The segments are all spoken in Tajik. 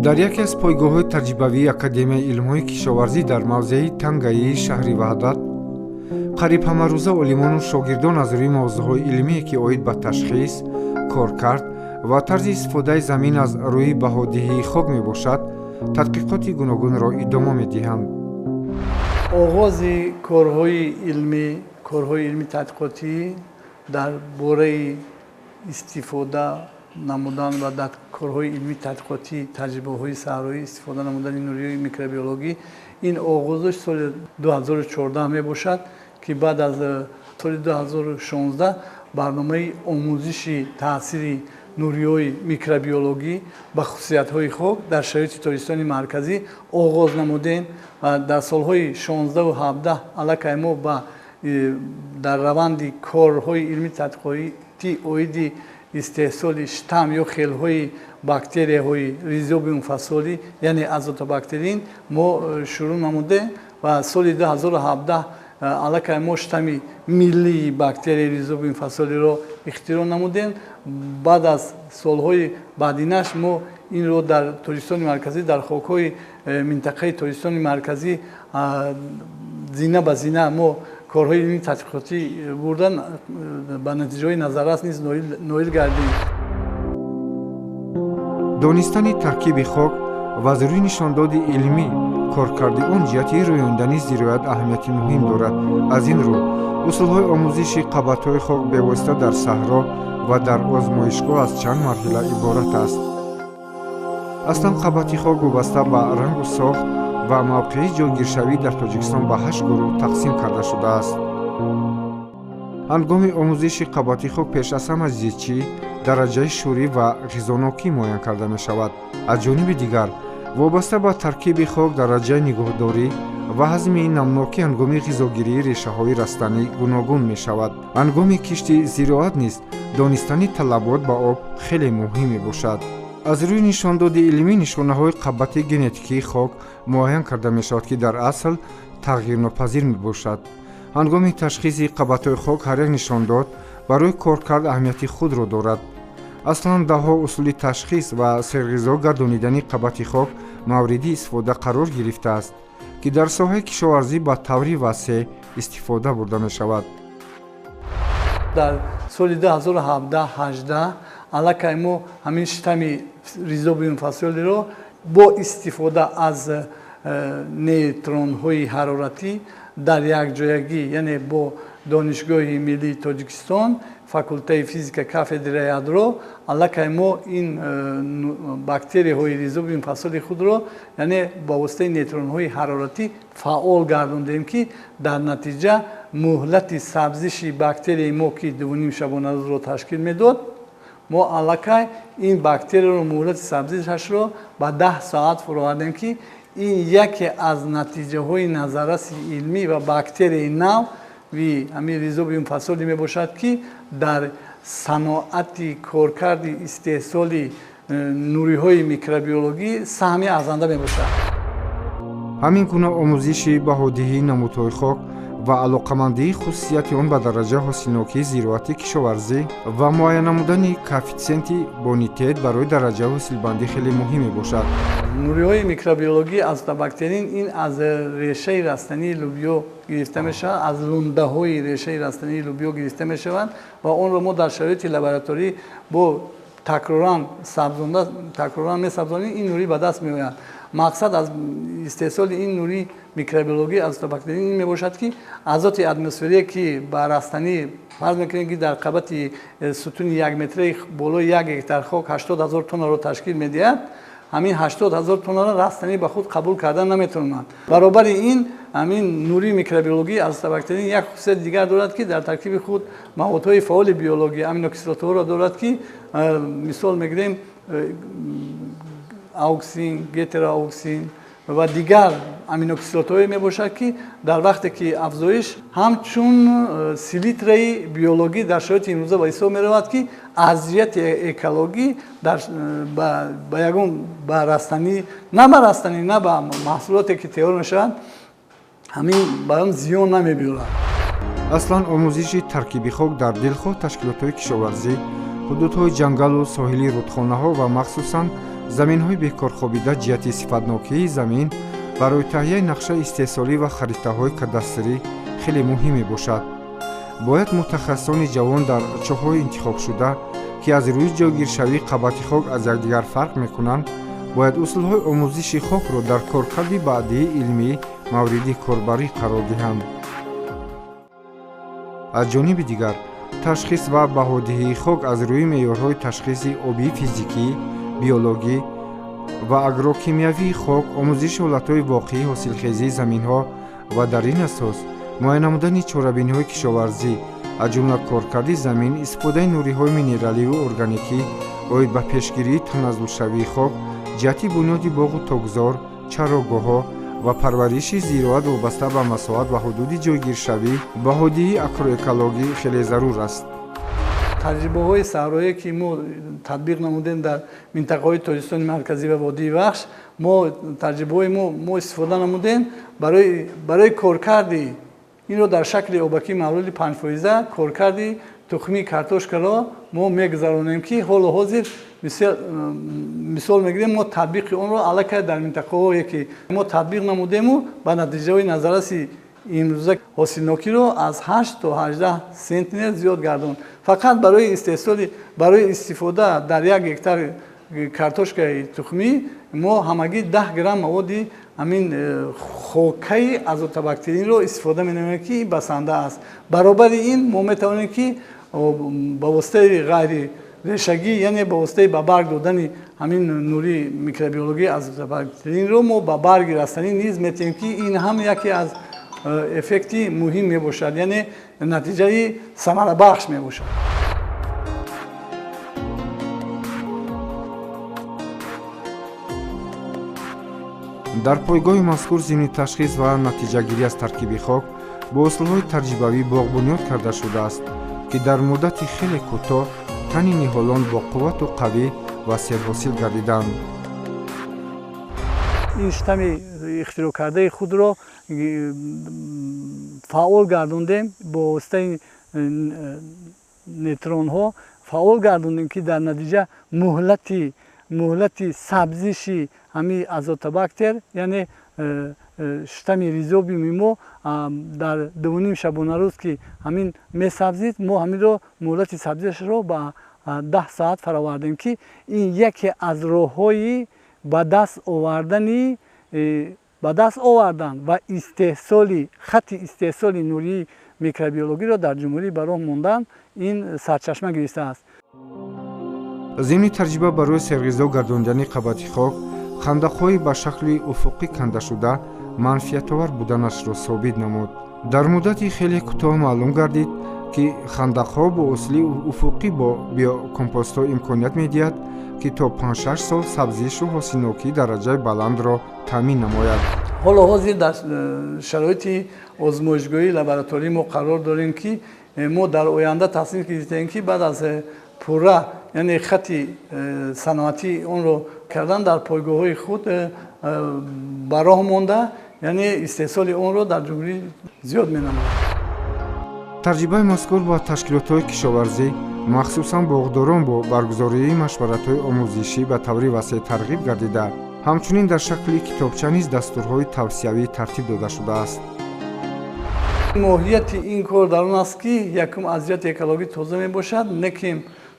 Дар яке аз пойгоҳҳои таҷрибавии Академияи илмҳои кишоварзӣ дар мавзеи Тангаии шаҳри Ваҳдат қариб ҳамарӯза олимону шогирдон аз рӯи мавзӯъҳои илмие, ки оид ба ташхис, коркард ва тарзи истифодаи замин аз рӯи баҳодиҳии хок мебошад, тадқиқоти гуногунро идома медиҳанд. Оғози корҳои илмӣ тадқиқотӣ дар бораи истифода намудан ва дар корҳои илмӣ тадқиқотӣ, таҷрибаҳои саҳроӣ, истифода намудани нуриҳои микробиологӣ, ин оғозаш соли 2014 мебошад, ки баъд аз соли 2016 барномаи омӯзиши таъсири нуриҳои микробиологӣ ба хусусиятҳои хок дар шароити Тоҷикистони марказӣ оғоз намудем ва дар солҳои 16-у 17 аллакай мо ба дар раванди корҳои илмӣ тадқиқотӣ оиди истеҳсоли штамм ё хелҳои бактерияҳои ризобиум фасоли, яъне азотобактерин, мо шурӯъ намудем ва соли 2017 аллакай мо штамми миллии бактерияи ризобиум фасолиро ихтироъ намудем. Баъд аз солҳои баъдинаш мо инро дар Тоҷикистони марказӣ, дар хокҳои минтақаи Тоҷикистони марказӣ зина ба зина мо корҳои илмии тадқиқотӣ бурдан, ба натиҷаҳои назаррас низ ноил гардидем. Донистани таркиби хок ва аз рӯи нишондоди илмӣ коркарди он ҷиҳати рӯёндани зироат аҳамияти муҳим дорад. Аз ин рӯ усулҳои омӯзиши қабатҳои хок бевосита дар саҳро ва дар озмоишгоҳ аз чанд марҳила иборат аст. Аслан қабати хок вобаста ба рангу сохт ва мавқеи ҷойгиршавӣ дар Тоҷикистон ба ҳашт гурӯҳ тақсим карда шудааст. Ҳангоми омӯзиши қабати хок пеш аз ҳама зичӣ, дараҷаи шӯрӣ ва ғизонокӣ муайян карда мешавад. Аз ҷониби дигар, вобаста ба таркиби хок, дараҷаи нигоҳдорӣ ва ҳазми намнокӣ ҳангоми ғизогирии решаҳои растанӣ гуногун мешавад. Ҳангоми кишти зироат низ донистани талабот ба об хеле муҳим мебошад. Аз рӯи нишондоди илмӣ нишонаҳои қабати генетикии хок муайян карда мешавад, ки дар асл тағйирнопазир мебошад. Ҳангоми ташхиси қабатҳои хок ҳар як нишондод барои коркард аҳамияти худро дорад. Аслан даҳҳо усули ташхис ва серғизо гардонидани қабати хок мавриди истифода қарор гирифтааст, ки дар соҳаи кишоварзӣ ба таври васеъ истифода бурда мешавад. Дар соли 2017-18 аллакай мо ҳамин штамми ризобиум фасолиро бо истифода аз нейтронҳои ҳароратӣ дар якҷоягӣ, яъне бо Донишгоҳи миллии Тоҷикистон, факултаи физика, кафедраи ядро, аллакай мо ин бактерияҳои ризобиум фасоли худро, яъне ба воситаи нейтронҳои ҳароратӣ фаъол гардондем, ки дар натиҷа муҳлати сабзиши бактерияи мо, ки 2,5 шабонарӯзро ташкил медод, мо аллакай ин бактерияро муҳлати сабзишашро ба 10 соат фуровардем, ки ин яке аз натиҷаҳои назарраси илмӣ ва бактерияи нави ҳамин ризобиум фасоли мебошад, ки дар саноати коркарди истеҳсоли нуриҳои микробиологӣ саҳми арзанда мебошад. Ҳамин гуна омӯзиши баҳодиҳии намудҳои хок ва алоқамандии хусусияти он ба дараҷаи ҳосилнокии зироати кишоварзӣ ва муайян намудани коэффитсиенти бонитет барои дараҷаи ҳосилбандӣ хеле муҳим мебошад. Нуриҳои микробиологӣ азотобактерин ин аз решаи растании лӯбиё гирифта мешавад, аз лундаҳои решаи растании лӯбиё гирифта мешаванд ва онро мо дар шароити лабораторӣ бо такроран сабзонда, такроран месабзонем, ин нурӣ ба даст меояд. Мақсад аз истеҳсоли ин нури микробиологӣ азотобактерин ин мебошад, ки азоти атмосферие, ки ба растанӣ, фарз мекунем, ки дар қабати сутуни якметраи болои 1 гектар хок 80 000 тоннаро ташкил медиҳад, ҳамин 80 000 тоннаро растанӣ ба худ қабул кардан наметавонад. Баробари ин, ҳамин нури микробиологии азотобактерин як хусусияти дигар дорад, ки дар таркиби худ маводҳои фаъоли биологӣ, аминокислотаҳоро дорад, ки мисол мегирем, ауксин, гетероауксин ва дигар аминокислотаҳое мебошад, ки дар вақте ки афзоиш ҳамчун селитраи биологӣ дар шароити имрӯза ба ҳисоб меравад, ки аз ҷиҳати экологӣ ба ягон ба растанӣ, на ба растанӣ, на ба маҳсулоте, ки тайёр мешаванд, ҳамин ба он зиён намебиёрад. Аслан омӯзиши таркиби хок дар дилхоҳ ташкилотҳои кишоварзӣ, ҳудудҳои ҷангалу соҳили рудхонаҳо ва махсусан Заминҳои бекорхобида ҷиҳати сифатнокии замин барои таҳияи нақшаи истеҳсолӣ ва харитаҳои кадастрӣ хеле муҳим мебошад. Бояд мутахассисони ҷавон дар чоҳҳои интихобшуда, ки аз рӯи ҷойгиршавии қабати хок аз якдигар фарқ мекунанд, бояд усулҳои омӯзиши хокро дар коркарди баъдии илмӣ мавриди корбарӣ қарор диҳанд. Аз ҷониби дигар, ташхис ва баҳодиҳии хок аз рӯи меъёрҳои ташхиси обии физикӣ, биологӣ ва агрокимиявии хок, омӯзиши ҳолатҳои воқеии ҳосилхезии заминҳо ва дар ин асос муайян намудани чорабиниҳои кишоварзӣ, аз ҷумла коркарди замин, истифодаи нуриҳои минераливу органикӣ оид ба пешгирии таназзулшавии хок, ҷиҳати бунёди боғу токзор, чарогоҳҳо ва парвариши зироат вобаста ба масоҳат ва ҳудуди ҷойгиршавӣ, баҳодиҳии агроэкологӣ хеле зарур аст. Таҷрибаҳои саҳроие, ки мо татбиқ намудем дар минтақаҳои Тоҷикистони марказӣ ва водии Вахш, мо таҷрибаҳои мо истифода намудем барои коркарди инро дар шакли обакӣ маҳлули 5% коркарди тухмии картошкаро мо мегузаронем, ки ҳоло ҳозир мисол мегирем, мо татбиқи онро аллакай дар минтақаҳое, ки мо татбиқ намудему ба натиҷаҳои назарраси имрӯза ҳосилнокиро аз 8 то 18 центнер зиёд гардонд. Фақат барои истеҳсоли, барои истифода дар як гектар картошкаи тухмӣ мо ҳамагӣ 10 грамм маводи ҳамин хокаи азотобактеринро истифода менамоем, ки басанда аст. Баробари ин мо метавонем, ки ба воситаи ғайрирешагӣ, яъне ба воситаи ба барг додани ҳамин нури микробиологии азотобактеринро мо ба барги растанӣ низ метиҳем, ки ин ҳам яке аз эффекти муҳим мебошад, яъне натиҷаи самарабахш мебошад. Дар пойгоҳи мазкур зимни ташхис ва натиҷагирӣ аз таркиби хок бо усулҳои таҷрибавӣ боғ бунёд карда шудааст, ки дар муддати хеле кӯтоҳ тани ниҳолон бо қуввату қавӣ ва серҳосил гардиданд. Ин штамми ихтироъкардаи худро фаъол гардондем бо воситаи нейтронҳо фаъол гардондем, ки дар натиҷа муҳлати сабзиши ҳамин азотобактер, яъне штамми ризобиуми мо дар 2,5 шабонарӯз ки ҳамин месабзид, мо ҳаминро муҳлати сабзишро ба 10 соат фаровардем, ки ин яке аз роҳҳои ба даст овардан ва истеҳсоли хатти истеҳсоли нурии микробиологиро дар ҷумҳурӣ ба роҳ мондан ин сарчашма гирифтааст. Зимни таҷриба барои серғизо гардондани қабати хок, хандақҳои ба шакли уфуқӣ кандашуда манфиатовар буданашро собит намуд. Дар муддати хеле кӯтоҳ маълум гардид, ки хандақҳо бо усули уфуқӣ бо биокомпостҳо имконият медиҳад, ки то 5-6 сол сабзишу ҳосилнокии дараҷаи баландро таъмин намояд. Ҳоло ҳозир дар шароити озмоишгоҳии лаборатории мо қарор дорем, ки мо дар оянда тасмим гирифтем, ки баъд аз пурра, яъне хатти саноатии онро кардан дар пойгоҳҳои худ ба роҳ монда, яъне истеҳсоли онро дар ҷумҳурӣ зиёд менамояд. Таҷрибаи мазкур ба ташкилотҳои кишоварзӣ, махсусан боғдорон бо баргузории машваратҳои омӯзишӣ ба таври васеъ тарғиб гардида, ҳамчунин дар шакли китобча низ дастурҳои тавсиявӣ тартиб дода шудааст. Моҳияти ин кор дар он аст, ки якум аз ҷиҳати экологӣ тоза мебошад, лекин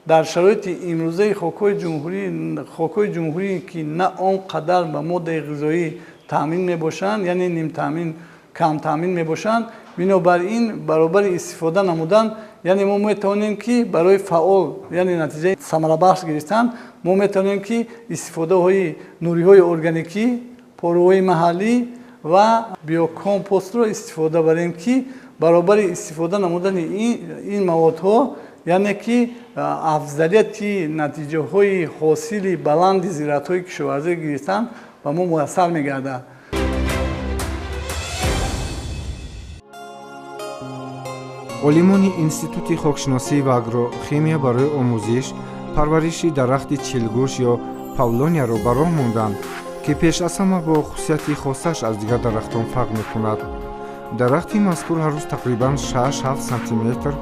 дар шароити имрӯзаи хокҳои ҷумҳурӣ, ки на он қадар ба моддаи ғизоӣ таъмин мебошанд, яъне нимтаъмин, камтаъмин мебошанд, бинобар ин баробари истифода намудан, яъне мо метавонем, ки барои фаъол, яъне натиҷаи самарабахш гирифтан, мо метавонем, ки истифодаҳои нуриҳои органикӣ, порӯҳои маҳаллӣ ва биокомпостро истифода барем, ки баробари истифода намудани ин маводҳо, яъне ки афзалияти натиҷаҳои ҳосили баланди зироатҳои кишоварзӣ гирифтан ба мо муяссар мегардад. Олимони Институти хокшиносӣ ва агрохимия барои омӯзиш парвариши дарахти чилгӯш ё павлонияро ба роҳ монданд, ки пеш аз ҳама бо хусусияти хосаш аз дигар дарахтон фарқ мекунад. Дарахти мазкур ҳар рӯз тақрибан 6-7 сантиметр,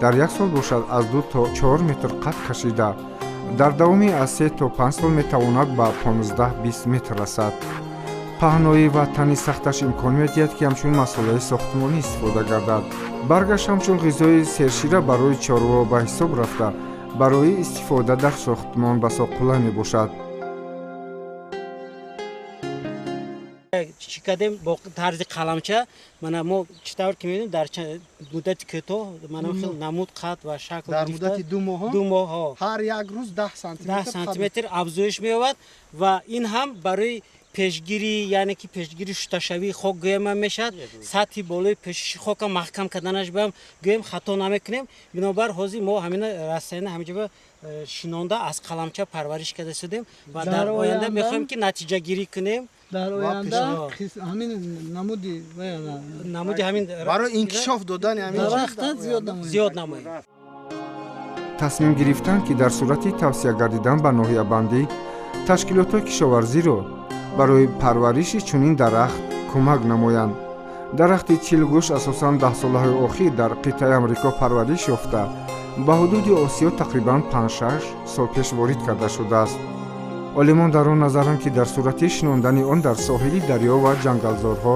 дар як сол бошад аз 2 то 4 метр қад кашида, Дар давоми аз 3 то 5 сол метавонад ба 15-20 метр расад. Паҳноӣ ва тани сахташ имкон медиҳад, ки ҳамчун масолаи сохтмонӣ истифода гардад. Баргаш ҳамчун ғизои сершира барои чорво ба ҳисоб рафта, барои истифода дар сохтмон басо қулай мебошад. Чӣ кардем бо тарзи қаламча, мана мо чӣ тавр ки мебинем дар муддати кӯтоҳ мана хел намуд, қад ва шакл дар муддати 2 моҳ, 2 моҳ ҳар як рӯз 10 сантиметр афзоиш меёбад ва ин ҳам барои пешгирӣ, яъне ки пешгирии шусташавии хок гӯем ҳам мешавад. Сатҳи болои пӯшиши хока маҳкам карданаш баам гӯем хато намекунем. Бинобар ҳозир мо ҳамина растаниро ҳаминҷо шинонда аз қаламча парвариш карда шудем ва дар оянда мехоҳем ки натиҷагирӣ кунем. Дар оянда ҳамин намуди ҳамин барои инкишоф додани ҳамин дарахта зиёд намоем. Тасмим гирифтанд, ки дар сурати тавсия гардидан ба ноҳиябандӣ ташкилотҳои кишоварзиро барои парвариши чунин дарахт кӯмак намоянд. Дарахти чилгӯш асосан даҳсолаҳои охир дар қитъаи Амрико парвариш ёфта, ба ҳудуди Осиё тақрибан 5-6 сол пеш ворид карда шудааст. Олимон дар он назаранд, ки дар сурати шинондани он дар соҳили дарё ва ҷангалзорҳо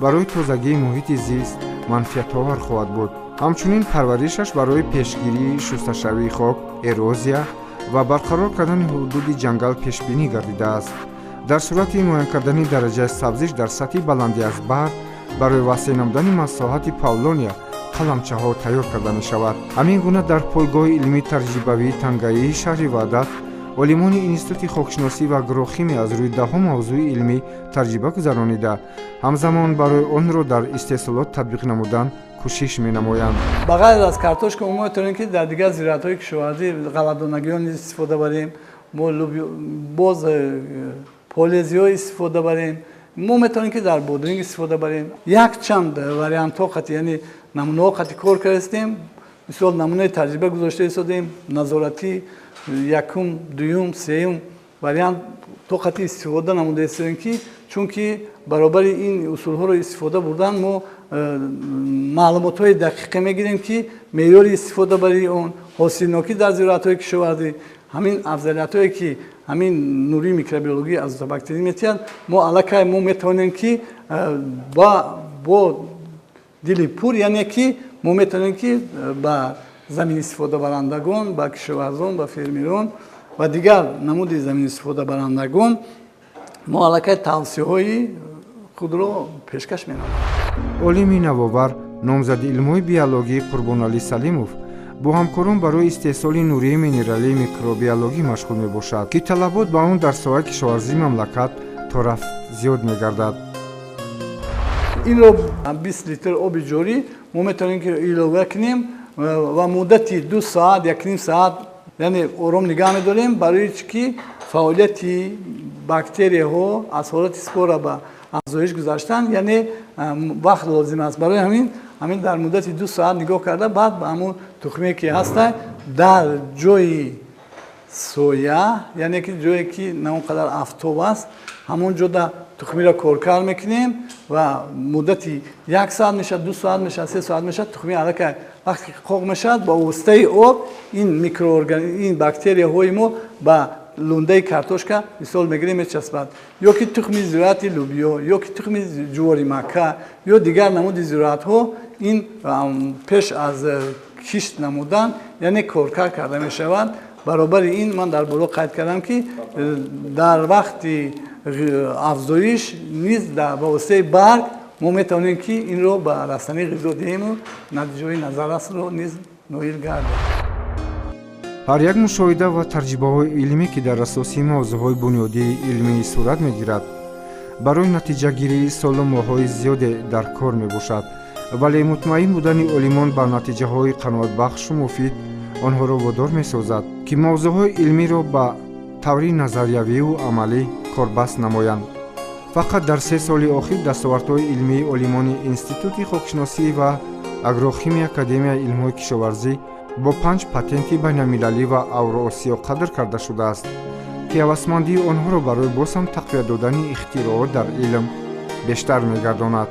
барои тозагии муҳити зист манфиатовар хоҳад буд. Ҳамчунин парваришаш барои пешгирии шусташавии хок, эрозия ва барқарор кардани ҳудуди ҷангал пешбинӣ гардидааст. Дар сурати муайян кардани дараҷаи сабзиш дар сатҳи баландӣ аз баҳр барои васеъ намудани масоҳати павлония қаламчаҳо тайёр карда мешавад. Ҳамин гуна дар пойгоҳи илмии таҷрибавии тангаии шаҳри Ваҳдат олимони Институти хокшиносӣ ва агрохимия аз рӯи даҳо мавзӯи илмӣ таҷриба гузаронида, ҳамзамон барои онро дар истеҳсолот татбиқ намудан кӯшиш менамоянд. Ба ғайр аз картошка мо метавонем, ки дар дигар зироатҳои кишоварзӣ ғалладонагиҳо низ истифода барем, мо боз полезиҳо истифода барем, мо метавонем, ки дар бодринг истифода барем. Якчанд вариантҳо қати, яъне намунаҳо қати кор кардастем. Мисол намунаи таҷриба гузошта истодем, назоратӣ якум, дуюм, сеюм вариант то қати истифода намуда истодем, ки чунки баробари ин усулҳоро истифода бурдан мо маълумотҳои дақиқа мегирем, ки меъёри истифода бари он, ҳосилнокӣ дар зироатҳои кишоварзӣ, ҳамин афзалиятҳое ки ҳамин нурии микробиологӣ азотобактерӣ метиҳанд, мо аллакай мо метавонем, ки бо дили пур, яъне ки мо метавонем, ки ба замин истифодабарандагон, ба кишоварзон, ба фермерон ва дигар намуди замин истифодабарандагон мо аллакай тавсияҳои худро пешкаш менамоем. Олими навовар, номзади илмҳои биологӣ Қурбоналӣ Салимов бо ҳамкорон барои истеҳсоли нурии минералии микробиологӣ машғул мебошад, ки талабот ба он дар соҳаи кишоварзии мамлакат то рафт зиёд мегардад. Инро 20 литр оби ҷорӣ мо метавонем, ки илова кунем ва муддати 2 соат, 1,5 соат, яъне ором нигаҳ медорем, барои чӣ ки фаъолияти бактерияҳо аз ҳолати спора ба афзоиш гузаштан, яъне вақт лозим аст. Барои ҳамин дар муддати 2 соат нигоҳ карда, баъд ба ҳамон тухме ки ҳаста дар ҷои соя, яъне ки ҷое ки на он қадар афтоб аст, ҳамон ҷода тухмиро коркар мекунем ва муддати 1 соат мешавад, 2 соат мешавад, 3 соат мешавад, тухми аллакай вақте ки қоқ мешавад, ба воситаи об ин микроорганизм, ин бактерияҳои мо ба лундаи картошка мисол мегирем мечаспад, ё ки тухми зироати лӯбиё, ё ки тухми ҷувори макка, ё дигар намуди зироатҳо ин пеш аз кишт намудан, яъне коркар карда мешавад. Баробари ин ман дар боло қайд кардам, ки дар вақти афзоиш низ ба воситаи барг мо метавонем, ки инро ба растанӣ ғизо диҳему натиҷаҳои назаррасро низ ноил гардем. Ҳар як мушоҳида ва таҷрибаҳои илмӣ, ки дар асоси мавзӯъҳои бунёдии илмӣ сурат мегирад, барои натиҷагирии солу моҳҳои зиёде дар кор мебошад, вале мутмаин будани олимон ба натиҷаҳои қаноатбахшу муфид онҳоро водор месозад, ки мавзӯъҳои илмиро ба таври назариявию амалӣ корбаст намоянд. Фақат дар 3 соли охир дастовардҳои илмии олимони Институти хокшиносӣ ва агрохимия Академияи илмҳои кишоварзӣ бо 5 патенти байналмилалӣ ва Авроосиё қадр карда шудааст, ки ҳавасмандии онҳоро барои боз ҳам тақвият додани ихтироот дар илм бештар мегардонад.